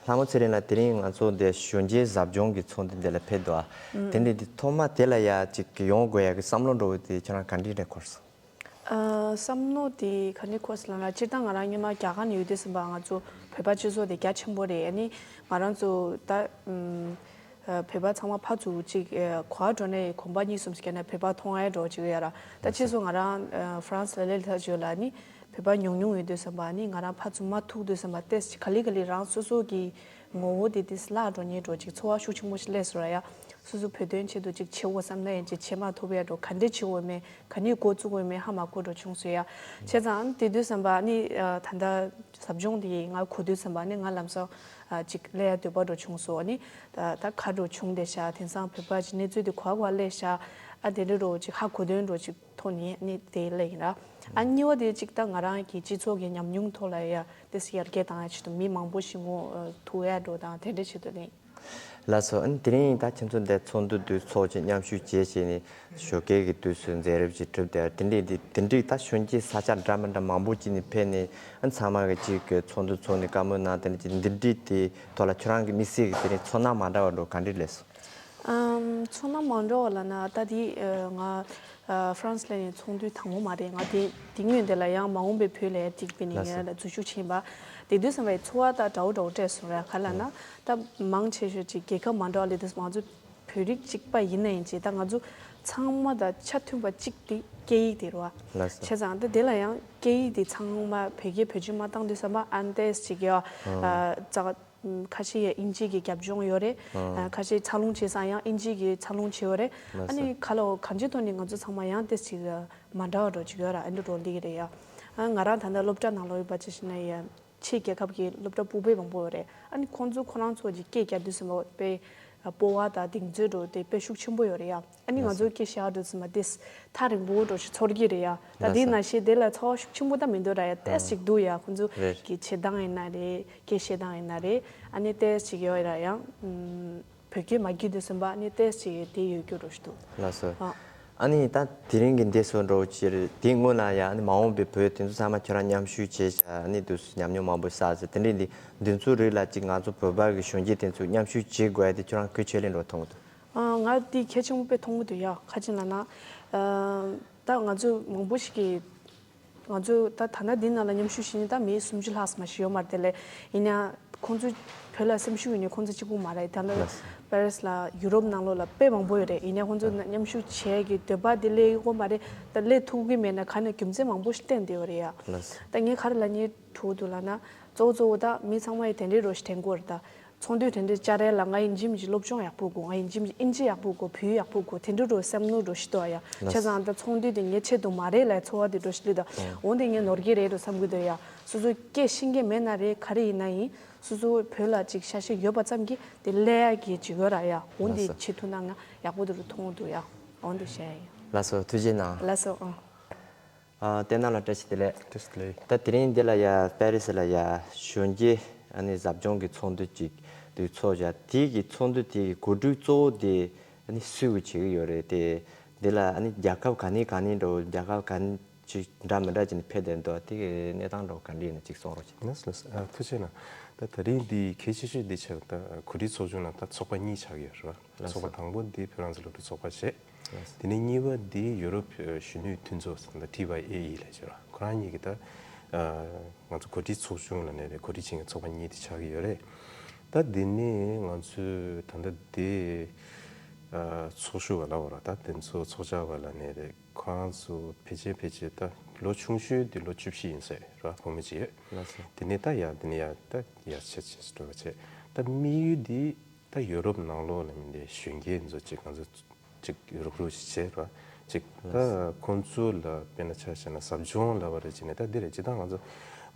ལྷ་མོ་ཚེ་རིང་ལགས་དེ་རིང་ང་ཚོ་འདི་གཞོན་སྐྱེས་ཟབ་སྦྱོང་གི་ཚོགས་འདུ་འདི་ལ་ཕེབས་འདུག་ཨ། ཨང་། དེ་འདྲ་འདི་ཐོག་མ་དེ་ལ་ཡ་ཅིག་ཡོང་དགོས་ཡ་གི་བསམ་བློ་འདྲ་བོ་དེ་ཁྱེད་རང་ག་འདྲ་རེ་འཁོར་སོང་། ཨ། བསམ་བློ་དེ་ག་ནས་འཁོར་སོང་ལབ་ན་སྤྱིར་བཏང་ང་རང་སྔོན་མ་རྒྱ་གར་ནས་ཡོད་དུས་ཙམ་པ་ང་ཚོ་བོད་པ་སྤྱི་ཚོགས་དེ་རྒྱ་ཆེན་པོ་རེད། ཨ་ནི་ང་རང་ཚོ་ད་ཨུམ། ཨ། བོད་པ་ཚང་མ་ཕར་ཚུར་ཅིག་ཨ། ག་པར་འགྲོ་ནའི་གོམ་པ་གཉིས་གསུམ་ཞིག་བརྒྱབ་ན་བོད་པ་མཐོང་ཡ་འདྲ་བོ་ཅིག་ཡོད་ར། ད་ཕྱིས་སུ་ང་རང་ཨ། ཧྥ་རན་སི་ལ་སླེབས་ཚར་རྗེས་ལ་ནི་བོད་པ་ཉུང་ཉུང་ཡོད་དུས་ཙམ་པ་ནི་ང་རང་ཕར་ཚུར་མ་ཐུག་དུས་ཙམ་པ་ཏོག་ཙམ་ག་ལེ་ག་ལེ་རང་སོ་སོ་གི་ངོ་བོ་དེ་ཏོག་ཙམ་བརླག་འགྲོ་ཉེན་འདྲ་བོ་ཅིག་ཚོར་བ་ཤུགས་ཆེན་པོ་ཞིག་སླེབས་སོང་ར་ཡ། སོ་སོ་བོད་དོན་ཆེད་དུ་ཅིག་བྱེད་དགོས་བསམ་ན་ཡང་ཅིག་བྱེད་མ་ཐུབ་ཡ་འདྲ་བོ་ག་འདྲ་བྱེད་དགོས་མེད་ག་ནས་འགོ་བཙུགས་དགོས་མེད་ཧ་མ་གོ་འདྲ་བོ་བྱུང་སོང་ཡ། བྱས་ཙང་དེ་དུས་ཙམ་པ་ནི་ཨ། ད་ལྟ་ཟབ་སྦྱོང་དེ་ང་གོ་དུས་ཙམ་པ་ནི་ང་ལམ་སང་ཨ། ཅིག་སླེབས་ཡ་འདོད་པ་འདྲ་བོ་བྱུང་སོང་། ཨ་ནི་ད་ད་ག་འདྲ་བོ་བྱུང་བསྡད་ཤག་དེང་སང་བོད་པ་ཅིག་གནས་ཚུལ་དེ་ག་པར་ག་པར་སླེབས་ཤག་ཨ། དེ་འདྲ་འདྲ་བོ་ཅིག་ཧ་གོ་དོན་འདྲ་བོ་ཅིག་ཐོག་ནས་ནི་དེ་སླེབས་ཡིན་ར། ཨ། གཉིས་པ་དེ་གཅིག་ད་ང་རང་གི་སྤྱི་ཚོགས་ཀྱི་ཉམས་མྱོང་ཐོག་ལ་ཡ་ཏོག་ཙམ་ཡར་རྒྱས་བཏང་ཡ་ཆེད་དུ་མི་མང་པོ་ཞིག་ངོ་ཐུག་ཡ་འདྲ་བོ་དང་དེ་འདྲ་ཆེད་དུ་སླེབས་ཡིན། ལགས་སོ། ཨ་ནི་དེ་རིང་ད་ཁྱེད་ཚོ་འདིར་ཚོགས་འདུ་དུ་ཚོགས་ཀྱི་མཉམ་ཞུགས་བྱས་བྱས་ནས་ཞོགས་ཀས་ཀྱི་དུས་སུ་མཛད་རིམ་ཅིག་གྲུབ་བསྡད་དེ་འདྲའི་དེ་དེ་འདྲའི་ད་གཞོན་སྐྱེས་ས་ཆ་འདྲ་མི་འདྲ་མང་པོ་ཅིག་ནས་ཕེབས་ནས་ཨ། ཚང་མ་གི་ཅིག་གི་ཚོགས་འདུ་ཚོགས་ནས་བཀའ་མོལ་གནང་དེ་འདྲ་ཅིག་འདི་འདྲའི་དེ་ཐོག་ལ་ཁྱོད་རང་གི་དམིགས་བསལ་གྱི་དེ་རིང་ཚོར་སྣང་མ་འདྲ་བ་འདྲ་བོ་ག་འདྲ་སླེབས་སོང་། ཨམ། ཚོར་སྣང་མ་འདྲ་བ་ལབ་ན་ད་དེ་ཨ། ང་ཨ། ཧྥ་རན་སི་ལ་ཡང་ཚོགས་འདུ་དང་པོ་མ་རེད། ང་དེ་དེ་སྔོན་དེ་ལ་ཡང་མ་འོངས་པའི་བོད་ལ་ཡང་ཅིག་དཔེར་ན་ལགས་སོ། ཡང་ལ་འཛུལ་ཞུགས་ཕྱིན་པ་དེ་དུས་ཙམ་པའི་ཚོར་བ་ད་འདྲ་བོ་འདྲ་བོ་སྤྲད་སོང་ར། ག་ལབ་ན་ད་མང་ཆེ་ཤོས་ཅིག་རྒྱལ་ཁབ་མ་འདྲ་བ་ལ་དུས་ང་ཚོ་བོད་རིགས་གཅིག་པ་ཡིན་ན་ཡང་ཅིག་ད་ང་ཚོ་ ཚང་མ་དང་ཆ་མཐུན་པ་གཅིག་དེ་སྐད་ཡིག་དེ་རེད་བ། ལགས་སོ། བྱས་ཙང་དེ་དེ་ལ་ཡང་སྐད་ཡིག་དེ་ཚང་མ་བོད་སྐད་བེད་སྤྱོད་མ་བཏང་དུས་ཙམ་པ་ཨ་ནི་ཏོག་ཙམ་ཅིག་ཡ། ཨ། ཙག་ཁ་ཤས་ཡ་དབྱིན་ཇི་གི་རྒྱབ་ལྗོངས་ཡོད་རེད། ཨ། ཁ་ཤས་འཚར་ལོངས་བྱེད་ས་ཡང་དབྱིན་ཇི་གི་འཚར་ལོངས་བྱེད་ཡོད་རེད། ལགས་སོ། ཨ་ནི་ག་ལ་འོ་གང་ཅིའི་ཐོག་ནས་ང་ཚོ་ཚང་མ་ཡང་ཏོག་ཙམ་ཅིག་མ་འདྲ་བ་འདྲ་ཅིག་ཡོད་ར། ཨ་འདི་འགྲོ་འདི་གི་རེད་ཡ། ཨ་ང་རང་ད་ལྟ་སློབ་གྲྭ་ནང་ལོགས་ཡོད་པ་ཅིག་བྱས་ན་ཡ། ཕྱིའི་རྒྱལ་ཁབ་ཀྱི་སློབ་གྲྭ་ཕྲུ་གུ་མང་པོ་ཡོད་རེད། ཨ་ནི་ཁོང་ཚོ་ཁོ་རང་ཚོ་གི་སྐད་རྒྱག་དུས་ཙམ་པ་དཔེ་སྤོབས་པ་དང་གདེང་ཚོད་འདྲ་དེ་དཔེ་ཤུགས་ཆེན་པོ་ཡོད་རེད་ཡ། ཨ་ནི་ང་ལགས་སོ། ཚོ་སྐད་བཤད་དུས་ཙམ་པ་དེ་ཐག་རིང་པོ་འདྲ་ཞིག་ཚོར་གྱི་རེད་ཡ། ད་ལགས་དེ་སོ། ནང་བཞིན་དེ་ལ་ཚོར་བ་ཤུགས་ཆེན་པོ་ད་མི་འདུག་ར་ཡ། ཏོག་ཙམ་ཅིག་འདུག་ཡ། ཁོང་ཚོ་རེད། གི་བྱེད་སྟངས་ཡིན་ན་རེད། སྐད་བཤད་སྟངས་ཡིན་ན་རེད། ཨ་ནི་ཏོག་ཙམ་ཅིག་ཡོད་ར་ཡ། ཨམ། བོད་སྐད་མ་བརྒྱུད་དུས་ཙམ་པ་ནི་ཏོག་ཙམ་དེ་ཡོད་རྒྱུ་འདྲ་ཞིག་འདུག་ལགས་སོ། ཨ། ཨ་ནི་ད་དེ་རིང་གི་འདི་སོ་འདྲ་བོ་ཅིག་རེད། དེའི་སྔོན་ལ་ཡང་ཨ་ནི་མ་འོངས་པའི་བོད་དེ་ཚོ་ཚང་མ་ཁྱོད་རང་མཉམ་ཞུགས་བྱས་བྱ། ཨ་ནི་དུས་སུ་ཉམས་མྱོང་མང་པོ་བསགས་ཚེ་དེ་འདྲའི་འདི་འདི་ཚོའི་རིགས་ལ་ཅིག་ང་ཚོ་བོད་པ་གི་གཞོན་སྐྱེས་དེ་ཚོ་མཉམ་ཞུགས་བྱེད་དགོས་ཡ་དེ་ཁྱོད་རང་གལ་ཆེ་ལེ་འདྲ་བོ་མཐོང་གི་འདུག་ཨ། ང་དེ་གལ་ཆེན་པོ་དཔེ་མཐོང་གི་འདུག་ཡ། ག་ཅི་ལབ་ན། ཨ། ད་ང་ཚོ་མང་པོ་ཞིག་གིས། ང་ཚོ་ད་ད་ལྟ་འདི་ནང་ལ་མཉམ་ཞུགས་བྱེད་མཁན་ད་མི་སུམ་ཅུ་ལྷག་ཙམ་ཞིག་ཡོད་མ་རེད་དེ་ལས། ཡིན་ཡང་ཁོང་ཚོ་བོད་ལ་སེམས་ཤུགས་ཡོད་ནི་ཁོང་ཚོ་གཅིག་པུ་མ་རེད། ད་ལྟ་ལགས། པེ་རིས་ལ་ཡུ་རོབ་ནང་ལོགས་ལ་དཔེ་མང་པོ་ཡོད་རེད། ཡིན་ཡང་ཁོང་ཚོ་ལགས། མཉམ་ཞུགས་བྱེད་ཀྱི་འདོད་པ་དེ་སླེབས་ཡོད་མ་རེད། ད་སླེབས་ཐུབ་ཀྱི་མེད་ན་ག་ནས་རྒྱུ་མཚན་མང་པོ་ཞིག་བསྟན་བསྡད་ཡོད་རེད་ཡ། ལགས། ད་ངས་ག་རེ་ལབ་སྙིང་བྲོ་འདུག་ལབ་ན། གཙོ་བོ་གཙོ་བོ་ད་མི་ཚང་མ་ཡི་དེ་འདྲའི་རོ་ཞིག་དྲན་དགོས་རེད་ད། ཚོགས་འདུ་དེ་འདྲའི་བཅར་ཡས་ལ་ང་ཡིན་གཅིག་མིན་གཅིག་སློབ་སྦྱོང་ཡག་པོ་དགོས། ང་ཡིན་གཅིག་མིན་གཅིག་དབྱིན་ཇི་ཡག་པོ་དགོས། བོད་ཡིག་ཡག་པོ་དགོས། དེ་འདྲ་འདྲ་བསམ་བློ་འདྲ་ཞིག་འདུག་ཡ། ལགས། བྱས་ཙང་ད་ཚོགས་འདུ་དེ་ངའི་ཆེད་དུ་མ་རེད་ལབ་ཚོར་བ་དེ་འདྲ་ཞིག་སླེབས་འདུག་ཨོ། འོན་ཏེ་ངས་ནོར་གྱི་རེད་འདྲ་བསམ་གྱི་འདུག་ཡ། སོ་སོ་སྐད་ཤེས་མཁན་མེད་ན་རེད། ག་རེ་ཡིན་ན་ཡིན། སོ་སོ་བོད་ལ་ཅིག་ཤ་ཞེན་ཡོད་པ་ཙམ་གྱིས་དེ་སླེབས་ཡ་གི་ཅིག་ཡོད་ར་ཡ། འོ་འདི། ལགས་སོ། བྱེད་ཐུབ་ན་ང་ཡག་པོ་འདྲ་མཐོང་གི་འདུག་ཡ། འོ་འདི་བཤད་ཡ་ཡིན། ལགས་སོ། ཐུགས་རྗེ་གནང་། ལགས་སོ། ཨ། ཨ། བསྟན་ནག་ལགས་བཀྲ་ཤིས་བདེ་ལེགས། བཀྲ་ཤིས་བདེ་ལེགས། ད་དེ་རིང་འདི་ལ་ཡ་པེ་རི་སི་ལ་ཡ་གཞོན་སྐྱེས་ཨ་ནི་ཟབ་སྦྱོང་གི་ཚོགས་འདུ་ཅིག་དུས་ཚོགས་བཞག་དེ་གི་ཚོགས་འདུ་དེ་གི་གོ་སྒྲིག་གཙོ་བོ་དེ་ཨ་ནི་སུས་གི་བྱེད་ཀྱི་ཡོད་རེད་དེ། འདི་ལ་ཨ་ནི་རྒྱལ་ཁབ་ག་ནས་ག་ནས་འགྲོ། རྒྱལ་ཁབ་ག་ནས་ཅིག་འདྲ་མི་འདྲ་ཅིག་ནས་ཕེབས་བསྡད་འདུག་དེ་གི་གནས་སྟངས་འགྲོ་ག་འདྲ་ཡིན་ན་ཅིག་གསུང་རོགས་བྱེད། ལགས་ལགས། ཨ། ཐུགས་རྗེ་གནང་། ད་དེ་རིང་འདི་གལ་ཆེ་ཤོས་འདི་ཆགས་ད་གོ་སྒྲིག་ཚོགས་ཆུང་ནང་ད་ཚོགས་པ་གཉིས་ཆགས་ཡོད་རེད་བ། ལགས་སོ། ཚོགས་པ་དང་པོ་འདི་བོད་རང་བཙན་སློབ་ཕྲུག་ཚོགས་པ་བྱས། ལགས་སོ། དེ་ནས་གཉིས་པ་འདི་ཡུ་རོབ་གཞོན་ནུའི་མཐུན་ཚོགས་ཟེར་ན་ཊི་ཝའི་ཨེ་ཨི་ལབ་བྱས་ར། ཁོ་རང་གཉིས་ཀྱིས་ད་ང་ཚོ་གོ་སྒྲིག་ཚོགས་ཆུང་ལབ་ནས་རེད། གོ་སྒྲིག་བྱེད་མཁན་ཚོགས་པ་གཉིས་དེ་ཆགས་ཀྱི་ཡོད་རེད། ད་དེ་ནས་ང་ཚོས་ད་ལྟ་དེ་ཚོགས་ཞུགས་པ་ལབ་པ་ར། ད་དེ་ཚོ་ཚོགས་བཅར་བ་ལབ་ནས་རེད། ཁོ་རང་ཚོ་ཕལ་ཆེར་ཕལ་ཆེར་ད་ལོ་ཆུང་ཤོས་དེ་ལོ་བཅུ་བཞི་ཡིན་ས་རེད་བ། བུ་མོ་ཅིག་ཡོད། ལགས་སོ། དེ་ནས་ད་ཡར་དེ་ནས་ཡར་ད་ཡར་ཆེ་ཆེ་འགྲོ་བ་བྱས། ད་དམིགས་ཡུལ་འདི་ད་ཡོ་རོབ་ནང་ལོགས་ལ་མི་འདི་གཞོན་སྐྱེས་ཚོ་ཅིག་ང་ཚོ་ཅིག་རུག་རུག་ཞིག་བྱས་ར། ཅིག་ད་ལགས་སོ། ཁོང་ཚོ་ལ་དཔེར་ན་ཆ་བཞག་ན་ཟབ་སྦྱོང་ལབ་པ་རེད། ཅིག་ནས་ད་འདི་རེད། ཅིག་ད་ང་ཚོ་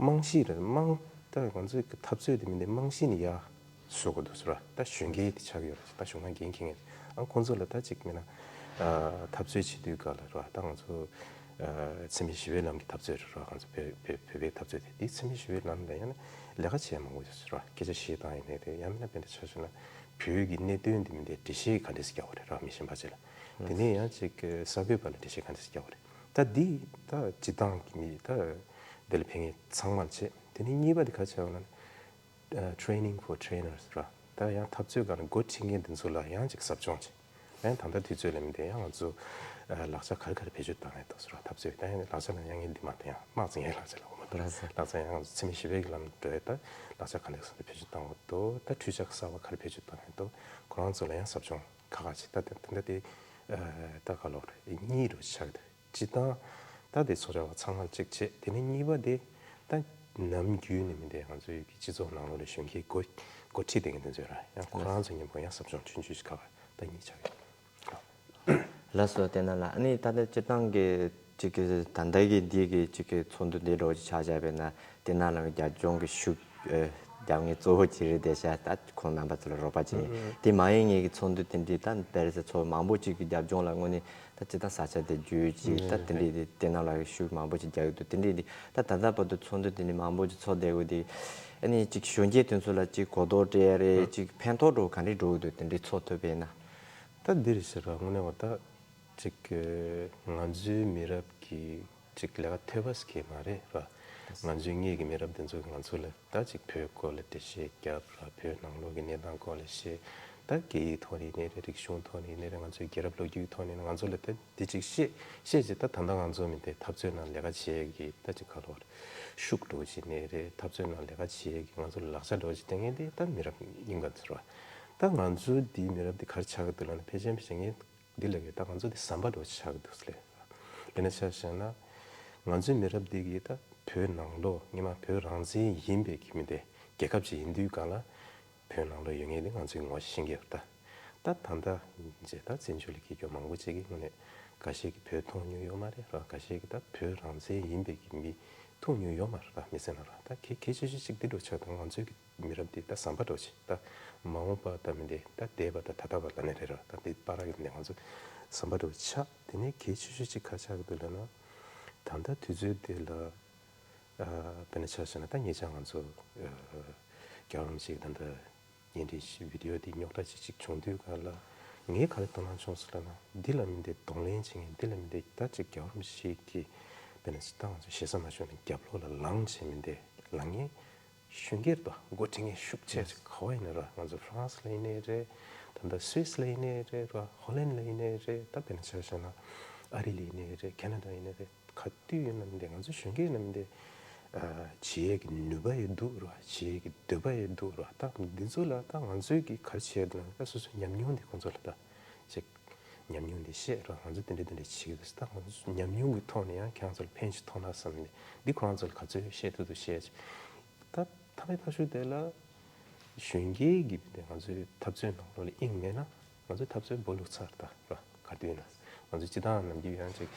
རྨང་གཞི་རེད། རྨང་ད་ང་ཚོའི་འཐབ་རྩོད་དེ་མི་འདི་རྨང་གཞི་ནས་ཡར་བཟོ་དགོས་འདུག་ཟེར་བ། ད་གཞོན་སྐྱེས་དེ་ཆགས་ཀྱི་ཡོད་རེད། ད་གཞུང་ལ་འགན་འཁྱེར་མཁན་ཨ་ཁོང་ཚོ་ལ་ད་ཅིག་མིན་ན་ཨ་འཐབ་རྩོད་བྱེད་དུས་སྐབས་ལ་རེད་བ། ད་ང་ཚོ་ཨ་འཚེ་མེད་ཞི་བའི་ལམ་གྱི་འཐབ་རྩོད་རེད་བ། ང་ཚོ་བོད་བོད་བོད་པའི་འཐབ་རྩོད་དེ། དེ་འཚེ་མེད་ཞི་བའི་ལམ་ལ་ཡང་ན་ལས་ཀ་བྱེད་མང་པོ་ཡོད་རེད་བ། སྐད་ཆ་བཤད་སྟངས་ཡིན་ནའི་རེད། ཡང་མིན་ན་དཔེར་ན་ཆ་བཞག་ན་བོད་ཀྱི་གནད་དོན་འདི་མི་འདི་འགྲེལ་བཤད་ག་འདྲས་སེ་རྒྱག་དགོས་རེད་ར། མི་གཞན་པ་ཅིག་ལ། དེ་ནས་ཡང་ཅིག་གསར་འགོད་པ་ལ་འགྲེལ་བཤད་ག་འདྲས་སེ་རྒྱག་དགོས་རེད། ད་འདི་ད་སྤྱི་བཏང་གི་མི་ད་འདི་ལ་ཕན་མཁན་ཚང་མ་ལ་བྱེད། དེ་ནས་གཉིས་པ་འདི་ག་རེ་བྱས་པ་ལབ་ན། ཨ། Training for Trainers ར། ད་ཡང་འཐབ་རྩོད་སྒང་ལ་འགོ་ཁྲིད་མཁན་དེ་ཚོ་ལ་ཡང་ཅིག་ཟབ་སྦྱོང་བྱེད། ཡང་ད་ལྟ་དུས་ཚོད་ལ་མི་བསྡད། ཡང་ང་ཚོ་ཨ་ལག་ཆ་ག་རེ་ག་རེ་བེད་སྤྱོད་བཏང་ཡས་འདུག་ཟེར་བ། འཐབ་རྩོད་ད་ཡང་ལག་ཆ་ལ་ཡང་ངས་འདི་མ་བསྟན་ཡང་དམག་འཛིང་ཡས་ལག་ཆ་ལ་འོ་མ་འདུག་ལགས་སོ། ལག་ཆ་ཡང་ང་ཚོ་འཚེ་མེད་ཞི་བའི་གི་ལམ་འགྲོ་ཡས་ད་ལག་ཆ་ག་འདྲ་ཟེར་བེད་སྤྱོད་བཏང་དགོས་འདུག་ད་འཕྲུལ་ཆས་གསར་པ་ག་རེ་བེད་སྤྱོད་བཏང་ཡས་འདུག་ཁོ་རང་ཚོ་ལ་ཡང་ཟབ་སྦྱོང་ཁག་ཁག་བྱེད། ད་དེ་ད་ལྟ་དེ་ཨ་ད་ག་ལོག་རེད། གཉིས་རུ་ཆགས་འདུག་སྤྱི་བཏང་ད་དེ་ཚོགས་བཅར་བ་ཚང་མར་གཅིག་བྱས། དེ་ནས་གཉིས་པ་དེ་ད་ནམ་རྒྱུན་ནས་མི་འདི་ང་ཚོའི་གི་སྤྱི་ཚོགས་ནང་ལོགས་ལ་གཞོན་སྐྱེས་འགོ་འགོ་ཁྲིད་བསྡད་མཁན་དེ་ཚོས་ར་ཡང་ཁོ་རང་ཚོ་མཉམ་པོ་ཡང་ཟབ་སྦྱོང་ཆུང་ཆུང་ཞིག་ཁ་བ་ད་གཉིས་ཆགས་ཡོད། ལགས་སོ། བསྟན་ནག་ལགས། ཨ་ནི་ད་ལྟ་སྤྱིར་བཏང་གི་ཅིག་གི་ད་ལྟ་གི་འདི་གི་ཅིག་གི་ཚོགས་འདུ་འདི་འདྲ་བོ་ཅིག་ཆགས་བཞག་པས་ན་བསྟན་ནག་ལགས་ཀྱི་རྒྱབ་ལྗོངས་ཀྱི་ཤུགས་ཨ་རྒྱབ་ངེས་གཙོ་བོ་ཅིག་རེད་བསྡད་ཤག་ད་ཁོང་རྣམ་པ་ཚོ་ལ་རོགས་པ་བྱས། ཨ་ཨ། དེ་མ་ཡིན་ངེས་ཀྱི་ཚོགས་འདུ་དེ་འདྲའི་ད་པེ་རི་སི་ཚོགས་མང་པོ་ཅིག་གི་རྒྱབ་ལྗོངས་ལ་དངོས་གནས་ད་ཇི་ལྟར་ས་ཆ་དེ་བརྒྱུད་ཅིག་ད་དེ་འདྲའི་དེ་བསྟན་ནག་ལགས་ཀྱི་ཤུགས་མང་པོ་ཅིག་རྒྱག་གི་འདུག་དེ་འདྲའི་དེ་ད་ད་ལྟ་བར་དུ་ཚོགས་འདུ་དེ་འདྲའི་མང་པོ་ཅིག་ཚོགས་བསྡད་དགོས་དེ། ཨ་ནི་ཅིག་གཞོན་སྐྱེས་དེ་ཚོ་ལ་ཅིག་གོ་རྟོགས་སྤྲད་ཡ་རེད། ཅིག་ཕན་ཐོགས་འདྲ་བོ་ག་འདྲའི་འགྲོ་གི་འདུག་དེ་འདྲའི་ཚོགས་ཐུབ་པས་ན། ད་འདི་རེད་ཟེར་ར། དངོས་གནས་བ་ད་ཅིག་ང་ཚོའི་མི་རབས་ཀྱི་ཅིག་ལས་ཀ་ཐོས་པ་ཟེར་མཁན་མ་རེད་ར། ང་ཚོའི་སྔས་ཀྱི་མི་རབས་དེ་ཚོ་གིས་ང་ཚོ་ལ་ད་ཅིག་བོད་སྐོར་ལ་འགྲེལ་བཤད་རྒྱབ་ར། བོད་ནང་ལོགས་ཀྱི་གནས་སྟངས་སྐོར་ལ་བཤད། ད་སྐད་ཡིག་ཐོག་ནས་ཡིན་ནའི་རེད། རིག་གཞུང་ཐོག་ནས་ཡིན་ནའི་རེད། ང་ཚོའི་རྒྱལ་རབས་ལོ་རྒྱུས་ཐོག་ནས་ཡིན་ནའི་ང་ཚོ་ལ་ད་འདི་ཅིག་བཤད་བཤད་ཅིག་ད་ད་ལྟ་ང་ཚོ་མི་དེ་འཐབ་རྩོད་ནང་ལས་ཀ་བྱེད་ཀྱི་ད་ཅིག་ག་ལོར་ཤུགས་འགྲོ་བྱེད་ནའི་རེད། འཐབ་རྩོད་ནང་ལས་ཀ་བྱེད་ཀྱི་ང་ཚོ་ལ་ལག་ཆ་འགྲོ་བྱེད་དེ་ངས་དེ་ད་མི་རབས་རྙིང་པ་ཚོ་ར། ད་ང་ཚོའི་འདིའི་མི་རབས་འདི་ག་རེ་ཆགས་ཀྱི་འདུག་ལབ་ན། ཕལ་ཆེར་ཕལ་ཆེར་ངས་ འདི་ལ་གི་ད་ང་ཚོ་འདི་ཟམ་པ་འདྲ་བོ་ཆགས་ཀྱི་འདུག་ཟེར་ལབ། དཔེར་ན་ཆ་བཞག་ན་ང་ཚོའི་མི་རབས་འདི་གི་ད་བོད་ནང་ལོགས་སྔོན་མ་བོད་རང་བཙན་ཡིན་པའི་གི་མི་འདི་རྒྱལ་ཁབ་ཅིག་ཡིན་དུས་སྒང་ལ་བོད་ནང་ལོགས་ཡོད་མཁན་འདི་ང་ཚོས་ངོ་ཤེས་ཀྱི་ཡོད་རེད་ད། ད་ད་ལྟ་རྗེས་ད་བཙན་བྱོལ་གྱི་རྒྱལ་ཁབ་མང་པོ་ཅིག་གི་ངོས་ནས་འགའ་ཤས་ཀྱིས་བོད་མཐོང་མྱོང་ཡོད་མ་རེད་ར། འགའ་ཤས་ཀྱིས་ད་བོད་རང་བཙན་ཡིན་པའི་གི་མི་མཐོང་མྱོང་ཡོད་མ་རེད་ར། མི་ཚེ་ནང་ལ་ད་གལ་གལ་ཆེ་ཤོས་ཅིག་འདི་འདྲ་ཆགས་འདུག་ང་ཚོའི་གི་མི་རབས་འདི་ད་ཟམ་པ་འདྲ་བོ་ཅིག་ད་མ་འོངས་པ་ད་མི་འདི་ད་འདས་པ་ད་ད་ལྟ་བ་ལ་ནི་རེད་ར། ད་འདི་བར་གི་འདི་ང་ཚོ་ཟམ་པ་འདྲ་བོ་ཆགས། དེ་ནས་གལ་ཆེ་ཤོས་ཅིག་ག་ཆགས་ཀྱི་འདུག་ལབ་ན། ད་ལྟ་དུས་ཚོད་འདི་ལ་ཨ་དཔེར་ན་ཆ་བཞག་ན་ད་ཉེ་ཆར་ང་ཚོ་ཨ་རྒྱལ་བ་རིན་པོ་ཆེ་གི་ད་ལྟ་བརྙན་འཕྲིན་ཞིག་བི་ཌི་ཡོ་འདི་རྙོག་དྲ་ཅིག་ཅིག་བྱུང་དུས་སྒང་ལ་ངས་ག་རེ་དོ་སྣང་བྱུང་སོང་ལབ་ན། འདི་ལ་མི་འདི་གདོང་ལེན་བྱེད་མཁན་འདི་ལ་མི་འདི་ད་ཅིག་རྒྱལ་བ་རིན་པོ་ཆེ་གི་དཔེར་ན་ཅིག་ད་ང་ཚོ་ཞེ་ས་མ་ཞུ་ནས་རྒྱབ་ལོགས་ལ་ལངས་བྱེད་མི་འདི་ལངས་མཁན་གཞོན་སྐྱེས་རེད་པ། འགོ་ཁྲིད་མཁན་ཤུགས་ཆེ་ཅིག་ག་བ་ཡིན་ན་ར། ང་ཚོ་ཧྥ་རན་སི་ལ་ཡིན་ནའི་རེད། ད་ལྟ་སུད་སི་ལ་ཡིན་ནའི་རེད་ར། ཧོ་ལན་ལ་ཡིན་ནའི་རེད། ད་དཔེར་ན་ཆ་བཞག་ན་ཨ་རི་ལ་ཡིན་ནའི་རེད། ཁེ་ན་ཌ་ཡིན་ནའི་རེད། ག་དུས་ཡིན་ན་མི་འདི་ང་ཚོ་གཞོན་སྐྱེས་ཡིན་ན་མི་འདི་ཨ་བྱེད་ཡས་ཀྱི་ནུས་པ་ཡོད་འདུག་ར། བྱེད་ཡས་ཀྱི་འདོད་པ་ཡོད་འདུག་ར། ད་འདི་ཚོ་ལ་ད་ང་ཚོས་ཀྱི་ག་རེ་བྱེད་ཡས་འདུག་ན། ད་སོ་སོའི་ཉམས་མྱོང་འདི་ཁོང་ཚོ་ལ་ད་ཅིག་ཉམས་མྱོང་འདི་བཤད་ར། ང་ཚོ་དེ་འདྲ་དེ་འདྲ་བྱེད་ཀྱི་འདུག་ད་ང་ཚོ་ཉམས་མྱོང་གི་ཐོག་ནས་ཡང་ཁྱེད་རང་ཚོ་ལ་ཕན་ཞིག་ཐོགས་ན་བསམ་ནས་འདི་ཁོ་རང་ཚོ་ལ་ག་ཚོད་བཤད་ཐུབ་ཐུབ་བཤད་ཅིག་ད་ཐ་མའི་ཐག་ཆོད་དེ་ལ་གཞོན་སྐྱེས་ཀྱི་དེ་ང་ཚོའི་འཐབ་རྩོད་ནང་ལོགས་ལ་དབྱིངས་མེད་ན་ང་ཚོའི་འཐབ་རྩོད་སྦོ་ལུག་ཚར་ད་ར། ག་དུས་ན་ང་ཚོ་སྤྱི་བཏང་ནམ་རྒྱུན་ཡང་ཅིག་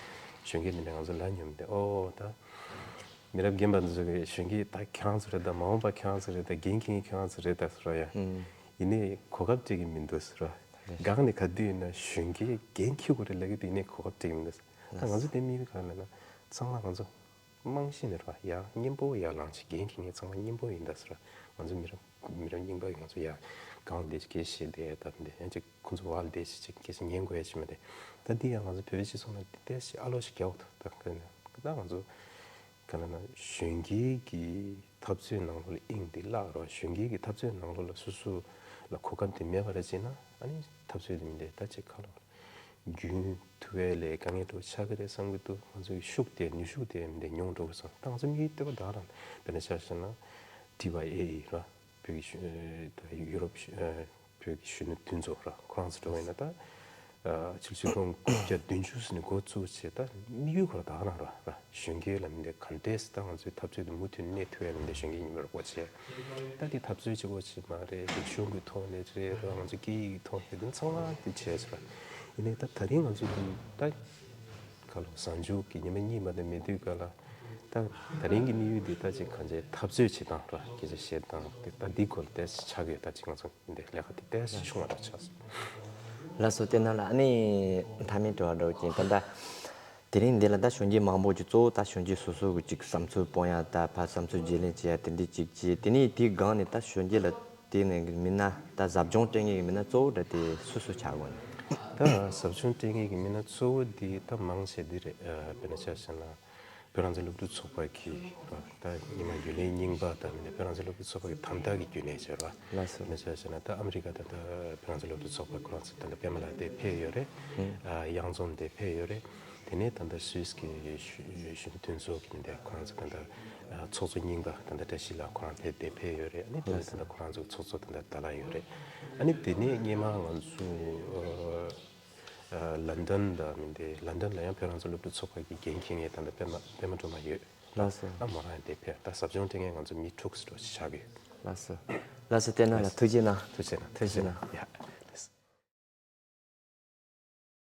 གཞོན་སྐྱེས་དེ་འདྲ་ང་ཚོ་ལ་ཉོམ་དེ་ཨོ་ད་མི་རབས་རྒན་པ་ཚོ་གི་གཞོན་སྐྱེས་ད་ཁྱེད་རང་ཚོ་རེད་ད། མ་འོངས་པ་ཁྱེད་རང་ཚོ་རེད་ད། འགན་འཁྱེར་མཁན་ཁྱེད་རང་ཚོ་རེད་ད་ཟེར་ར་ཡ། ཡིན་ནའི་གོ་སྐབས་སྤྲད་ཀྱི་མི་འདུག་ཟེར་ར། སྒང་ནས་ག་དུས་ཡིན་ན་གཞོན་སྐྱེས་འགན་འཁྱེར་དགོས་རེད་ལབ་ཀྱི་འདུག་ཡིན་ནའི་གོ་སྐབས་སྤྲད་ཀྱི་མི་འདུག་ད་ང་ཚོ་དེ་དམིགས་ཡུལ་གང་ལབ་ན་ཚང་མ་ང་ཚོ་རྨང་གཞི་ནས་ར་ཡ་མཉམ་པོ་ཡར་ལངས་ཅིག་འགན་འཁྱེར་མཁན་ཚང་མ་མཉམ་པོ་ཡིན་ད་ཟེར་ར། ང་ཚོ་མི་རབས་མི་རབས་རྙིང་པ་ཡིན་ང་ཚོ་ཡ་གང་བསྡད་ཅིག་སྐད་བཤད་བསྡད་ད་འདི་ཡང་ཅིག་ཁོང་ཚོ་བར་བསྡད་ཅིག་ཅིག་སྐད་ཆ་ཉན་དགོས་ཡ་ཅིག་མ་རེད། ད་འདི་ཡང་ང་ཚོ་བོད་པའི་སྤྱི་ཚོགས་ནང་འདི་ལྟས་ཤིག་ཨ་ལོ་ཞིག་རྒྱག་འོ་ད་ད་ཁ་ན་ད་ང་ཚོ་ག་ལ་ན་གཞོན་སྐྱེས་ཀྱི་འཐབ་རྩོད་ནང་ལོགས་ལ་དབྱིངས་འདི་བརླག་རོགས། གཞོན་སྐྱེས་ཀྱི་འཐབ་རྩོད་ནང་ལོགས་ལ་སོ་སོ་ལ་གོ་སྐབས་དེ་མེད་པ་རེད་ཅེ་ན་ཨ་ནི་འཐབ་རྩོད་དེ་མི་འདྲ་ད་ཅིག་ཁ་ལོ་རྒྱུན་མཐུད་པའི་ལས་དཀའ་ངལ་འགྲོ་ཆགས་ཀྱི་རེད་བསམ་གྱི་འདུག་ང་ཚོའི་ཤུགས་དེ་ནུས་ཤུགས་དེ་མི་འདྲ་ཉུང་འགྲོ་གི་སོང་། ད་ང་ཚོ་དམིགས་ཡུལ་ལྟེ་བ་ད་རང་དཔེར་ན་ཆ་བཞག་ན་ཊི་ཝའི་ཨེ་ཨི་ར། བོད་ཀྱི་གཞོན་ད་ཡུ་རོབ་ཨ་བོད་ཀྱི་གཞོན་ནུ་མཐུན་ཚོགས་ར་ཁོ་རང་ཚོ་འགྲོ་བ་ཡིན་ན་ད་ཨ་ཆིག་སྟོང་དགུ་བརྒྱ་བདུན་ཅུ་ཟིན་ནས་འགོ་བཙུགས་བྱས་ད་དམིགས་ཡུལ་ཁོ་ར་ད་ག་རང་ར་ར་གཞོན་སྐྱེས་ལ་མི་འདྲ་ག་འདྲས་ད་ང་ཚོའི་འཐབ་རྩོད་དུ་མུ་མཐུད་གནས་ཐུབ་ཡ་ལ་མི་འདྲ་གཞོན་སྐྱེས་ཉིན་མོར་སྒོ་ཕྱེ་ད་དེ་འཐབ་རྩོད་བྱེད་སྒོ་ཅིག་མ་རེད། རིག་གཞུང་གི་ཐོག་ནས་རེད་ར་ང་ཚོ་སྐད་ཡིག་གི་ཐོག་ནས་དེ་ཚང་མ་དེ་བྱས་ཟེར་ར། ཡིན་ནའི་ད་ད་རིང་ང་ཚོ་དེ་ད་ག་ལོ་གཟའ་མཇུག་གི་ཉི་མ་གཉིས་མ་གཏོགས་མེད་དུས་ག་ལ་ད་ད་རིང་གི་དམིགས་ཡུལ་འདི་ད་ཅིག་གང་ཅིའི་འཐབ་རྩོད་བྱེད་སྟངས་ར་སྐད་ཆ་བཤད་སྟངས་དེ་ད་འདི་སྐོར་ལ་ཏོག་ཙམ་ཆགས་ཀྱི་ཡོད། ད་ཅིག་ང་ཚོ་འདི་ལས་ཀ་དེ་ཏོག་ཙམ་ཆུང་བ་འདྲ་ཆགས་སོང་། ལགས་སོ། དེ་ནང་ལ་ཨ་ནི་མཐའ་མའི་དྲི་བ་འདྲ་བོ་ཅིག་ད་ད་དེ་རིང་འདི་ལ་ད་གཞོན་སྐྱེས་མང་པོ་ཅིག་གཙོ་བོ་ད་གཞོན་སྐྱེས་སོ་སོ་གི་ཅིག་བསམ་ཚུལ་སྤོང་ཡ་ད་ཕར་བསམ་ཚུལ་བརྗེ་ལེན་བྱེད་ཡ་དེ་འདྲའི་ཅིག་བྱེད། དེ་ནས་དེའི་སྒང་ནས་ད་གཞོན་སྐྱེས་ལ་དེ་ནས་མི་སྣ་ད་ཟབ་སྦྱོང་སྤྲད་མཁན་གྱི་མི་སྣ་གཙོ་བོ་འདྲ་དེ་སུ་སུ་ཆགས་དགོས་ནས། ད་ཟབ་སྦྱོང་སྤྲད་མཁན་གྱི་མི་སྣ་གཙོ་བོ་འདི་ད་མང་ཆེ་འདི་རེད། ཨ་དཔེར་ན་ཆ་བཞག་ན། བོད་རང་བཙན་སློབ་ཕྲུག་ཚོགས་པ་གི་ད་སྔོན་མ་རྒྱུན་ལས་རྙིང་པ་དང་མི་སྣ་བོད་རང་བཙན་སློབ་ཕྲུག་ཚོགས་པ་གི་དམ་དྲག་གི་རྒྱུན་ལས་བྱས་ར། ལགས་སོ། དཔེར་ན་ཆ་བཞག་ན་ད་ཨ་མི་རི་ཀ་ད་ལྟ་བོད་རང་བཙན་སློབ་ཕྲུག་ཚོགས་པ་ཁོ་རང་ཚོ་ད་ལྟ་པད་མ་ལགས་དེ་ཕེབས་ཡོད་རེད། ཨ་གཡང་འཛོམས་དེ་ཕེབས་ཡོད་རེད། དེ་ནས་ད་ལྟ་སུད་སི་གི་གཞོན་གཞོན་མཐུན་ཚོགས་ཀྱི་མི་སྣ་ཁོ་རང་ཚོ་ད་ལྟ་ཨ་ཚོགས་གཙོ་རྙིང་པ་ད་ལྟ་བཀྲ་ཤིས་ལགས་ཁོ་རང་ཕེབས་དེ་ཕེབས་ཡོད་རེད། ཨ་ནི་དེ་ནས་ད་ལྟ་ཁོ་རང་ཚོ་ཚོགས་གཙོ་ད་ལྟ་ད་ལ་ཡོད་རེད། ཨ་ནི་དེ་ནས་སྔོན་མ་ང་ཚོ་ཨ། ཨ་ལན་ཌན་ལ་མི་འདི་ལན་ཌན་ལ་ཡང་བོད་རང་བཙན་སློབ་ཕྲུག་ཚོགས་པ་གི་འགན་འཁྱེར་མཁན་ད་ལྟ་པད་མ་པད་མ་སྒྲོལ་མ་ཡོད། ལགས་སོ། ཨ་མོ་རང་ཡང་དེ་ཕེབས་ད་ཟབ་སྦྱོང་སྤྲད་མཁན་ང་ཚོ་མི་དྲུག་ཙམ་ཆགས་ཀྱི་ཡོད། ལགས་སོ། ལགས་སོ། བལྟས་ན་ལ་ཐུགས་རྗེ་གནང་། ཐུགས་རྗེ་གནང་། ཐུགས་རྗེ་གནང་། ཡ།